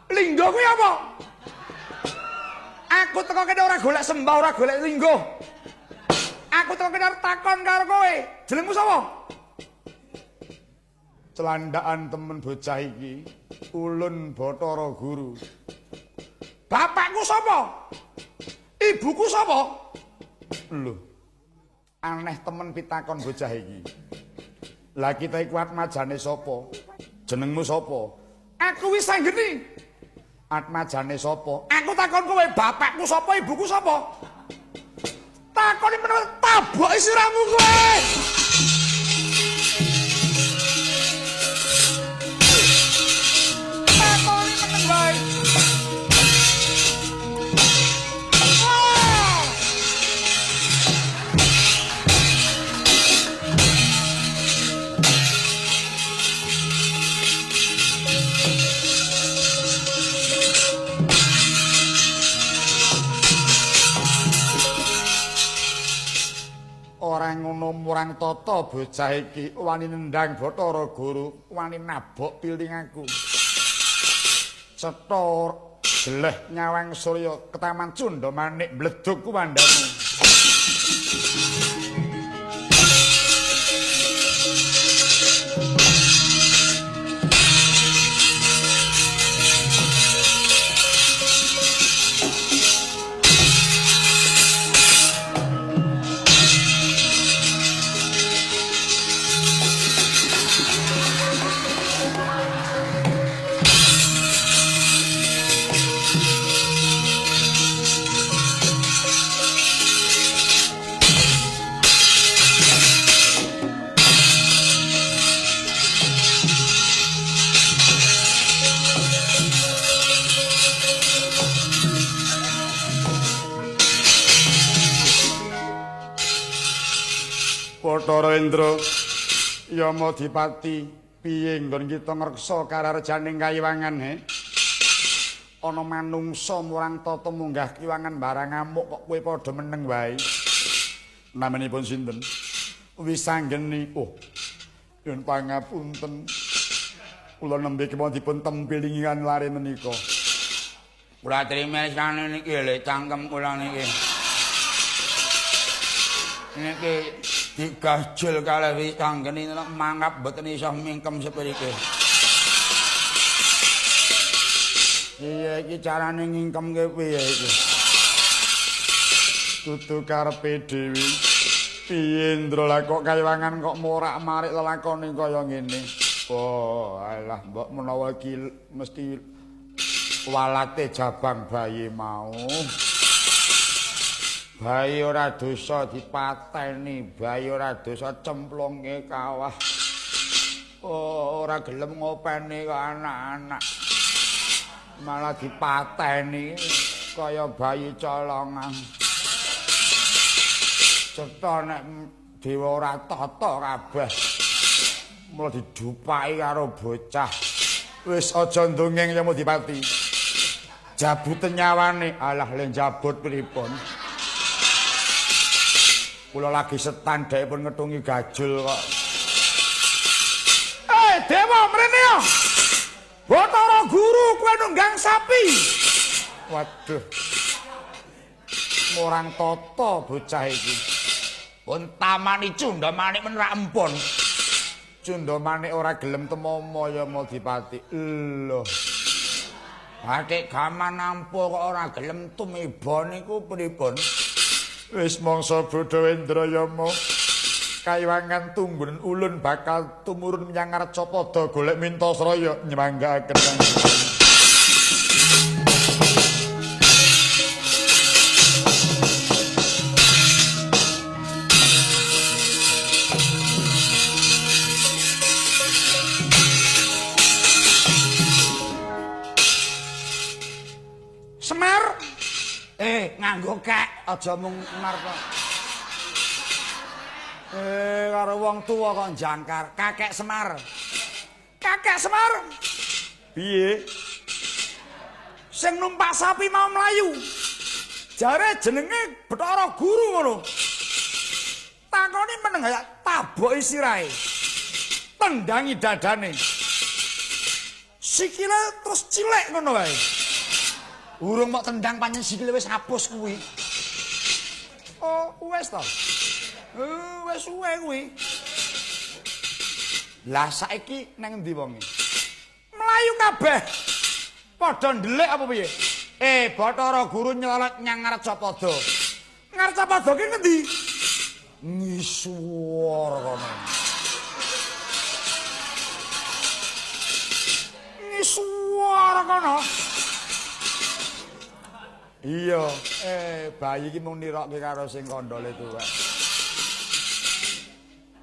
Linggo kuwi apa? Aku teko kene ora golek sembah, ora golek linggo. Aku teko kene arep takon karo kowe. Jenengmu sapa? Celandaan temen bocah iki, Ulun Bathara Guru. Bapakku sapa? Ibuku sapa? Lho. Aneh temen pitakon bocah iki. Lah kita iku atmajane sapa? Jenengmu sapa? Aku wis anggeni. Atmajane sapa? Aku takon kowe, bapakku sapa, ibuku sapa? Takoni menawa taboki siramu kowe. Takoni meneng wae. Ora ngono murang tata bocah iki wani nendang Bathara Guru, wani nabok piling aku. Cetha jeleh nyawang surya ketaman cundha manik bledug ku wandamu. Bathara Indra, Yamadipati, piye nggon kita ngreksa kararejaning kayiwangan he? Ana manungsa murang tata munggah kiwangan barang ngamuk kok kowe padha meneng wae. Namanipun sinten? Wisanggeni. Oh. Nyuwun pangapunten. Kula nembe kemawon dipun tempilingan lare menika. Kula trime sane niki lho cangkem kula niki. Niki digajul kalih wisanggeni mangap mboten iso mingkem sepriki. Iya iki carane ngingkemke piye iki? Dudu karepe dhewe. Piye Indra lah kok kayiwangan kok morak-marik lelakone kaya ngene. Oh, alah mbok menawa iki mesti walate jabang bayi mau. Bayi ora dosa dipateni, bayi ora dosa cemplungke kawah. Oh, ora gelem ngopeni kok anak-anak. Malah dipateni kaya bayi colongan. Cetha nek dewa ora tata kabeh. Mula didupaki karo bocah. Wis aja ndongeng Yamadipati. Jabuten nyawane, alah le jabut pripun? Kula lagi setan dhek pun ngetungi gajul kok. Eh, dewa mrene yo. Bathara Guru kowe nunggang sapi. Waduh. Murang tata bocah iki. Pun tamani cundha manik men ra empun. Cundha manik ora gelem temomo Yamadipati. Lho. Bathik gaman nampa kok ora gelem tumiba niku pripun? Wis mangsa bodho Indra Yama. Kayiwangan tunggunen ulun bakal tumurun menyang Arcapada golek Mintasraya nyemanggaaken. Semar, nganggo kek aja mung Semar kok. Karo wong tuwa kok jangkar. Kakek Semar. Kakek Semar. Piye? Sing numpak sapi mau mlayu. Jare jenenge Bathara Guru ngono. Takoni meneng ya taboki sirahe. Tendangi dadane. Sikile terus cilik ngono wae. Urung mok tendang pancen sikile wis apus kuwi. Oh, wis to. Wis suwe kuwi. Lah saiki nang endi wonge? Mlayu kabeh. Padha ndelik apa piye? Bathara Guru nyelot nyang Ngarcapada. Ngarcapada ki ngendi? Ngisor kono. Ngisor kono. Iya, bayi iki mung nirokke karo sing kandhane tuwek.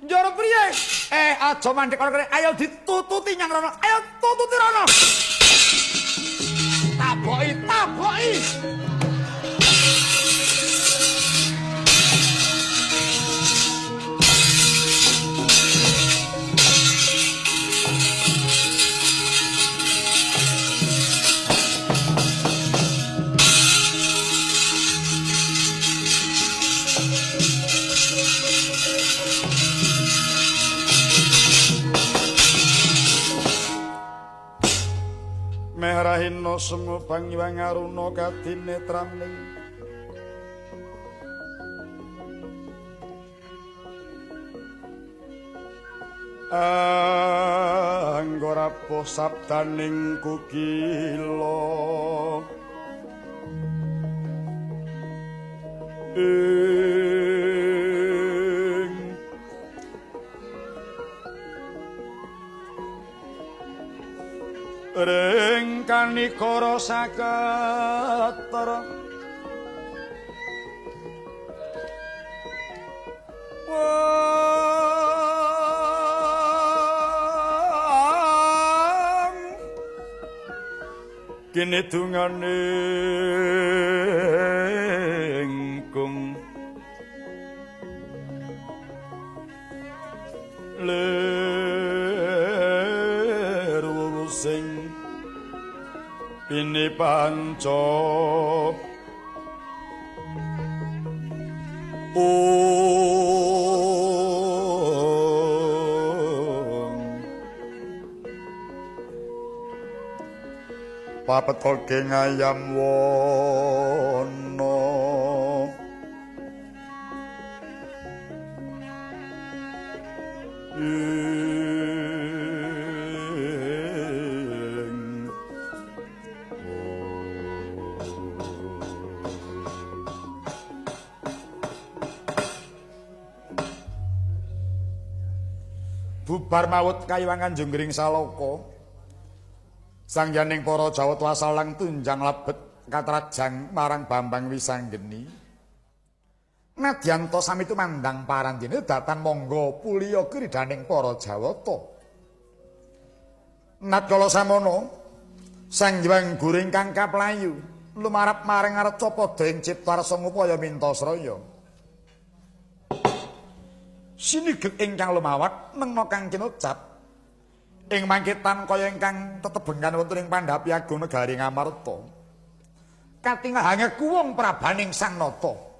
Njur priye? Aja mandek kono kene, ayo ditututi nyang rono. Ayo tututi rono. Taboki, taboki. Mehrahina semu bangiwang aruna kadinetraning anggora sabdaning kukila ing ring kanikara saketara wong kene dungane ingkung lir sing pini panca ong papetoke ngayam wana bubar mawut kayuwangan Jonggring Saloko. Sangyaning para Jawata asalang tunjang lebet katrajang marang Bambang Wisanggeni. Nadyan ta sami tumandang parandene datan mangga puliya kridaning para Jawata. Nadkala samono Sang Hyang Guru ingkang kaplayu lumarap maring Arcapada ing Ciptarsa ngupaya minta sraya. Sinigek ingkang lumawat nengna kang kinocap ing mangkitan kaya ingkang tetebengan wonten ing Pandhapi Agung Negari Ngamarta. Katingahange kuwung prabaning Sang Nata.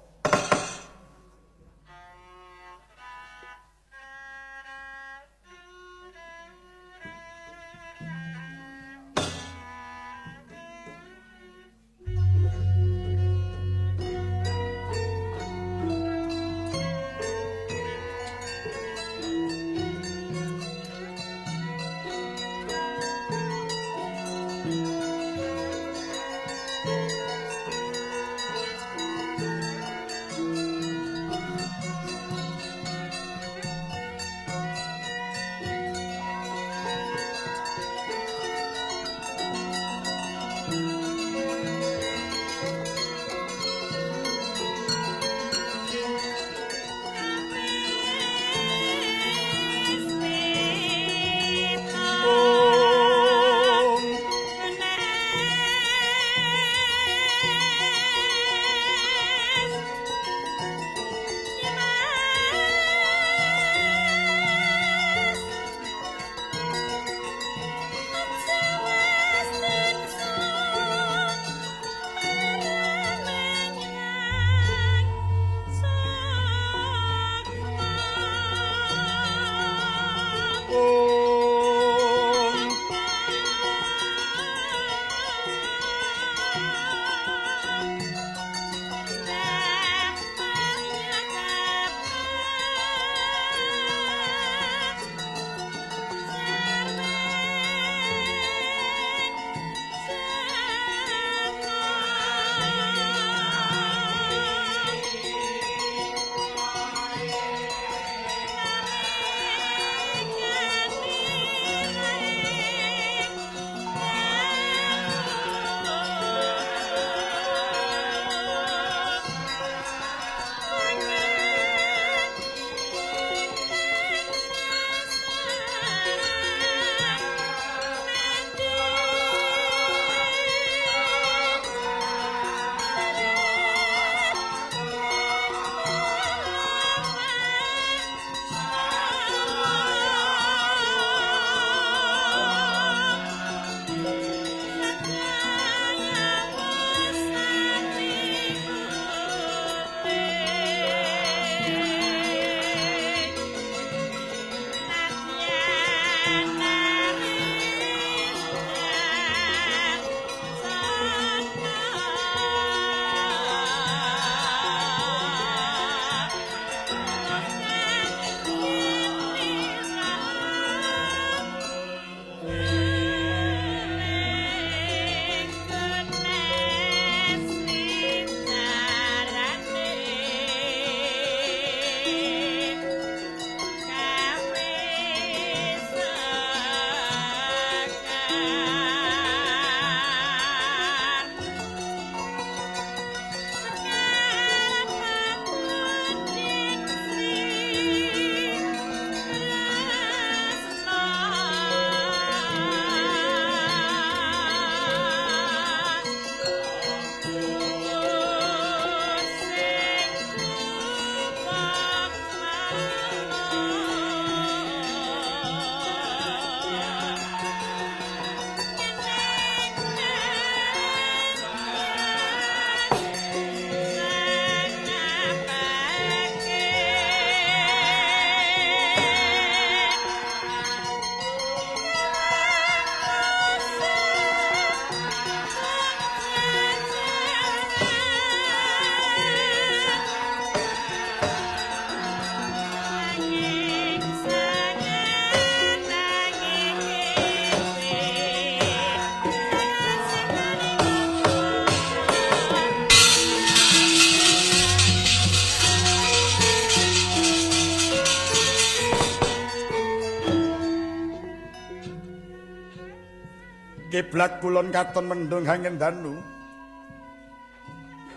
Kiblat kulon katon mendung hangin danu.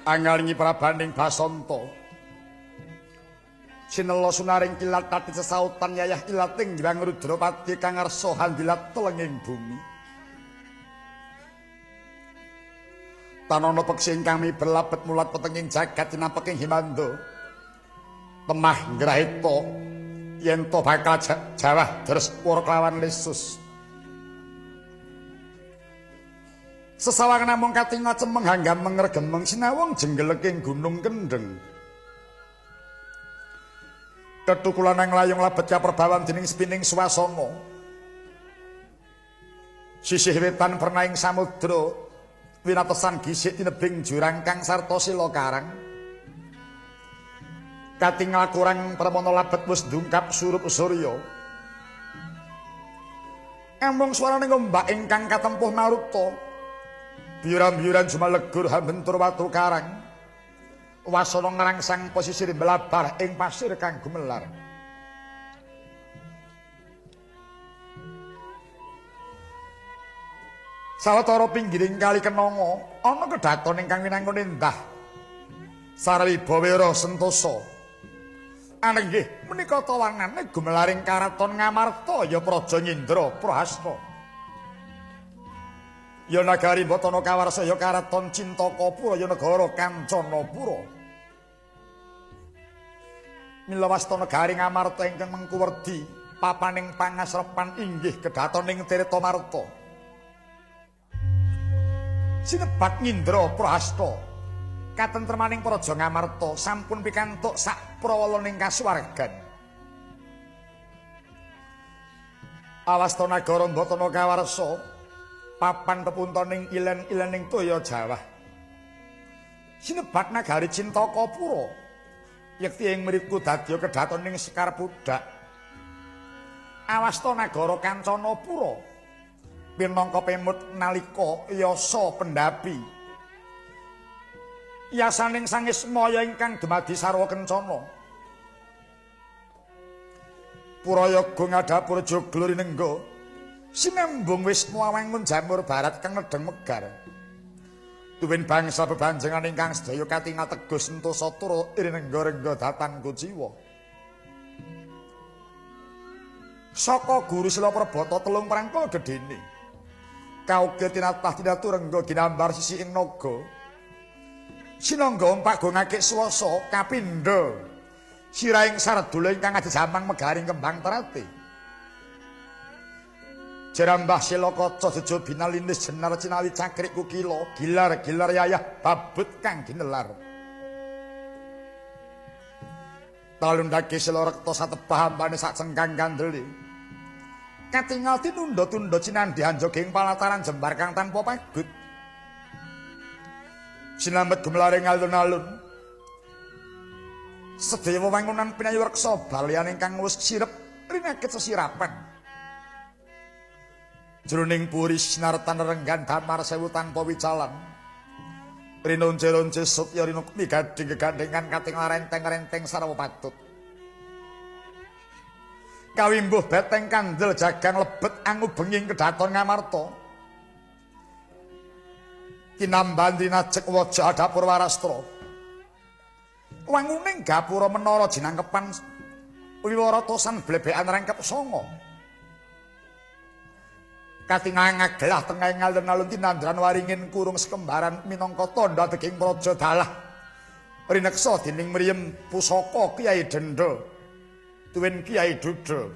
Angalingi prabaning basanta. Sinela sunaring kilat tati sesautan yayah ilating Hyang Rudrapati kang ngarsa handilat telenging bumi. Tanana peksi ingkang miber labet mulat petenging jagat cinampeking himanda. Temah ngrahita yen to bakal jawah deres wara kelawan lesus. Sesawangan namung katingal cemeng hanggameng regemeng sinawung jenggeleking gunung kendeng. Ketukulan layung labet kaperbawan dening spining swasana. Sisih wetan pernaing samudra winatesan gisik tinebing jurang kang sarta sila karang. Katingal kurang permana labet wis ndungkap surup surya. Amung swarane ngombak ingkang katempuh maruta. Biyuran-biyuran jumalegur hambentur watu karang. Wasana ngrangsang posisir mblabar ing pasir kang gumelar. Sawetara pinggiring kali Kenanga ana kedaton ingkang winangun endah. Sarwibawera sentosa. Anenggih menika tawanane gumelaring karaton Ngamarta ya Praja Nyindra Prahasta. Ya nagari Mbatana Kawarsa ya karaton Cintakapura ya negara Kancanapura. Mila wasta negari Ngamarta ingkang mengkuwerdi papaning pangasrepan inggih kedhatoning Tirta Marta. Sinebat Nyindra Prahasta katentremaning Praja Ngamarta sampun pikantuk sak prawalaning kasuwargan. Awasta nagara Mbatana Kawarsa papan pepuntoning ilen-ilening toya jawah. Sinebat nagari Cintakapura yekti ing mriku dadya kedhatoning Sekar Pudak. Awasta nagara Kancanapura pinangka pemut nalika yasa pendhapi. Yasaning Sang Ismaya ingkang dumadi sarwa kencana. Purayaga ngadhapura joglo rinengga sinembung wisnu awangun jamur barat kang nedheng megar. Tuwin bangsa bebanjengan ingkang sedaya katingal teguh sentosa tur rinengga-rengga datan kuciwa. Saka guru Sila Perbata telung prangka gedhene. Kaukir tinatah tinatu rengga ginambar sisi ing naga. Sinangga ompak gongake swasa kapindha. Sirahing sardula ingkang ajejamang megaring kembang terate. Jerambah sila kaca jejo binalinis jenar cinawi cakrik kukila gilar-gilar yayah babut kang ginelar. Talundhake sila rekta satebah ambane sak cengkang kandele. Katingal tinunda-tunda cinandhi anjoging palataran jembar kang tanpa pagut. Sinambet gumlaring alun-alun. Sedaya wewangunan pinayu reksa balian ingkang wis sirep rinakit sesirapan. Jroning puri sinartan renggan damar sewu tanpa wicalan. Rinonce-ronce sutya rinukmi gading gegandhengan katingal renteng-renteng sarwa patut. Kawimbuh beteng kandel jagang lebet angubenging kedaton Ngamarta. Tinamban tinajek waja dapur warastra. Wanguning gapura menara jinangkepan wiwaratosan blebekan rangkep sanga. Katingal ngagelah tengahing alun-alun tinandran waringin kurung sekembaran minangka tandha deging praja dalah. Rineksa dening mriyem pusaka Kyai Dendha tuwin Kyai Duda.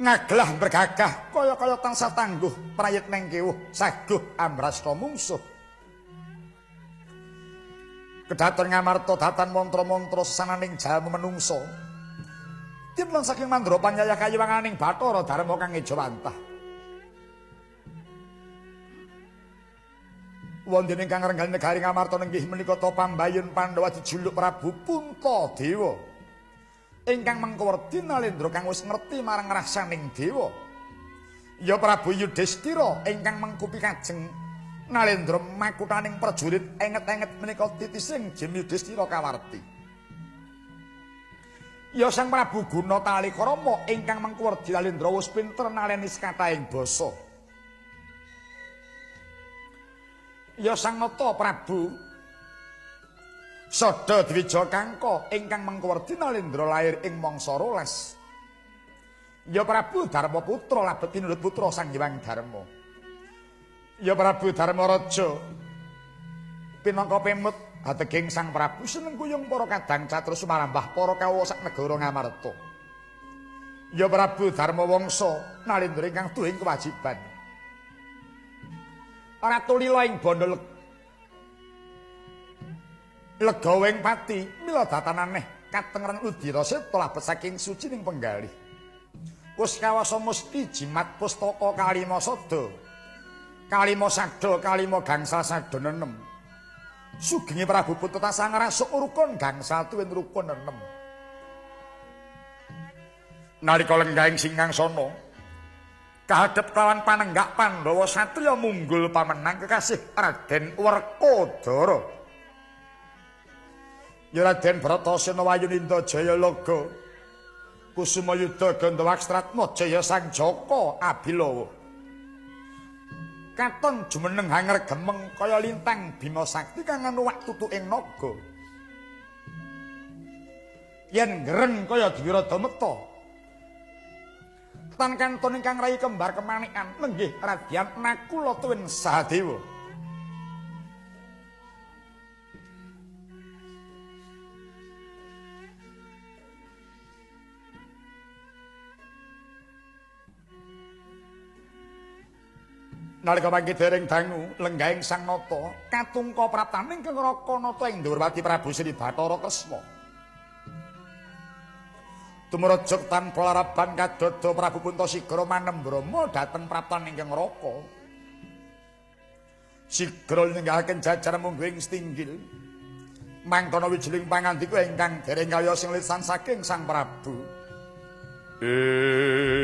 Ngagelah bergagah kaya-kaya tansah tangguh prayit neng kewuh saguh amrasta mungsuh. Kedaton Ngamarta datan mantra-mantra sesananing jalma menungsa. Tinlon saking mandra panyayah kayiwanganing Bathara Darma kang ejawantah. Wonten ingkang renggal negari Ngamarta nenggih menika ta pambayun Pandhawa dijuluk Prabu Puntadewa. Ingkang mengkuwerdi Nalendra kang wis ngerti marang rasaning dewa. Ya Prabu Yudhistira ingkang mengkupi kajeng Nalendra makuthaning prajurit enget-enget menika titising Jim Yudhistira kawarti. Ya Sang Prabu Guna Talikarama ingkang mengkuwerdi Nalendra wis pinter naleni sekathahing basa. Ya Sang Nata Prabu Sada Dwija Kangka ingkang mengkuwerdi Nalendra lair ing mangsa rolas. Ya Prabu Dharma Putra labet pinunut putra Sang Hyang Dharma. Ya Prabu Dharma Raja pinangka pemut hateging Sang Prabu seneng kuyung para kadang catur sumarambah para kawula sak negara Ngamarta. Ya Prabu Dharma Wangsa Nalendra ingkang duwe kewajiban. Ratu lila ing bondo legawing pati mila datan aneh katengeren Udira Seta labet saking suci ning penggalih. Wis kawasa musti jimat pustaka kalima sada. Kalima sada kalima gangsal sada nenem. Sugenge Prabu Putra tansah ngrasuk rukun gangsal tuwin rukun nenem. Nalika lenggahing singgangsana kahadhep kelawan panenggak Pandhawa satriya munggul pamenang kekasih Raden Werkodara. Ya Raden Bratasena Wayuninda Jayalaga Kusumayuda Gandawakstratma Jaya Sang Jaka Abilawa. Katon jumeneng hanger gemeng kaya lintang Bima Sakti kang anuwak tutuking naga. Yen ngreng kaya Dwirada Meta. Tan kanton ingkang rai kembar kemanikan nenggih Radyan Nakula tuwin Sahadewa. Nalika mangke dereng dangu lenggahing Sang Nata katungka praptaning kang Raka Nata ing Ndurwati Prabu Sri Bathara Kresna. Tumrajug tanpa laraban kadodo Prabu Puntasigara manembrama dhateng praptaning kang Raka. Sigra ninggalken jajar mungguh ing stinggil. Mangkono wijiling pangandika ingkang dereng kaya sing lisan saking Sang Prabu. Ing Yeah.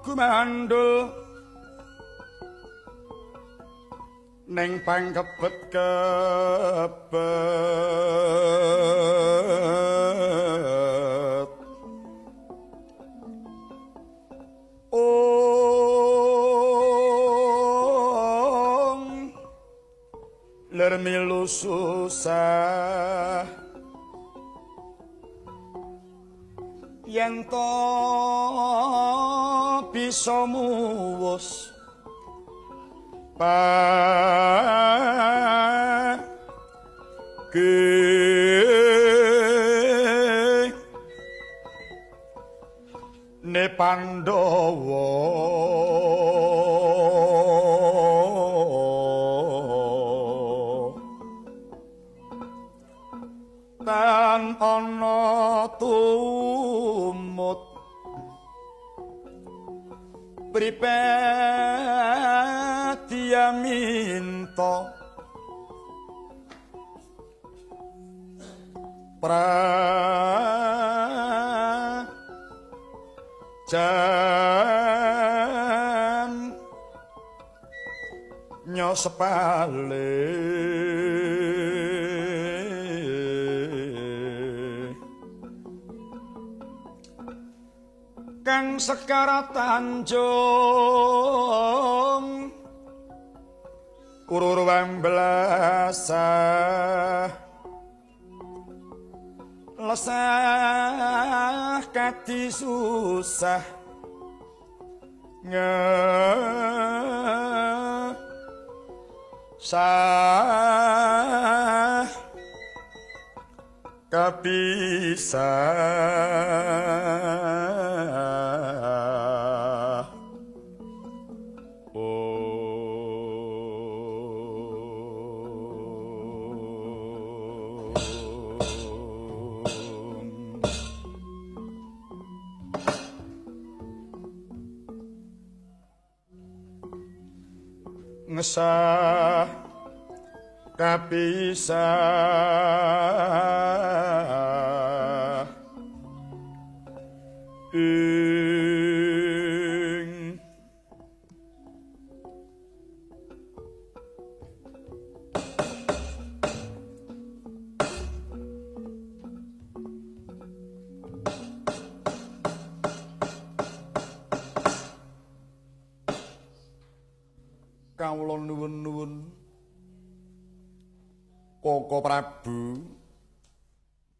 Gumandul ning pangkebet kebet. Ong ler milu susah yen to bisa muwus pagi ne Pandhawa. Tan ana tumut pripet dia minta prajan nyosepale kang Sekar Tanjung Kururwang belasah lesah kadi susah ngesah kepisah. Ngesah kapisah ing kawula nuwun-nuwun Koko Prabu,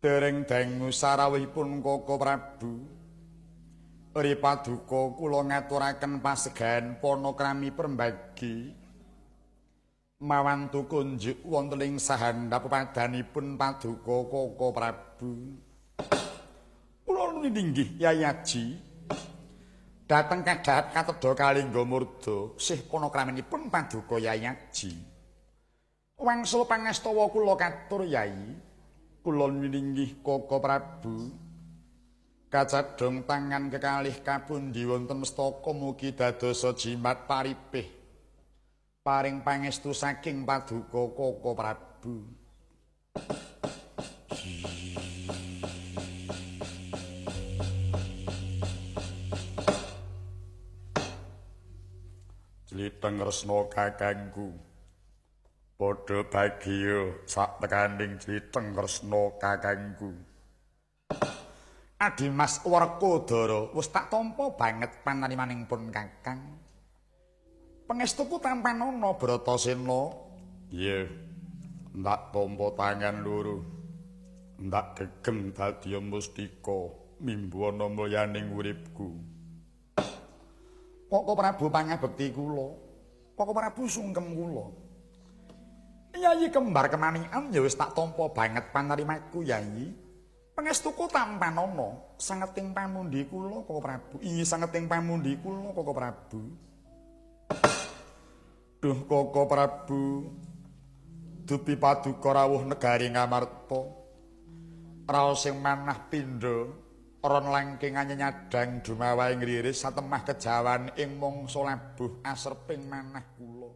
dereng dangu sarawuhipun Koko Prabu. Ri paduka kula ngaturaken pasegahan panakrami perembagi mawantu kunjuk wonten ing sahandap pepadanipun paduka Koko Prabu. Kula nuwun Yai Aji dhateng kadhahat katedha kalingga murda sih panakraminipun paduka Yai Aji. Wangsul pangastawa kula katur Yai, kula nuwun Koko Prabu. Kacadhong tangan kekalih kapundi wonten mestaka mugi dadosa jimat paripih paring pangestu saking paduka Koko Prabu. Jliteng Kresna kakangku, padha bagya sak tekaning Jliteng Kresna kakangku. Adimas Werkudara wis tak tampa banget panarimaning pun kakang. Pangestuku tampanana Bratasena. Iya, ndak tampa tangan loro, ndak gegem dadi mustika mimbuana mulyaning uripku. Koko Prabu pangabekti kula, Koko Prabu sungkem kula. Yayi kembar kemanikan ya wis tak tampa banget panarimaku Yayi. Pangestuku tampanana sangeting pamundi kula Koko Prabu. Iya sangeting pamundi kula Koko Prabu. Duh Koko Prabu, dupi paduka rawuh negari Ngamarta. Raos sing manah pindha ron langking nyadang dumawahe ngriris satemah kejawan ing mangsa labuh aserping manah kula.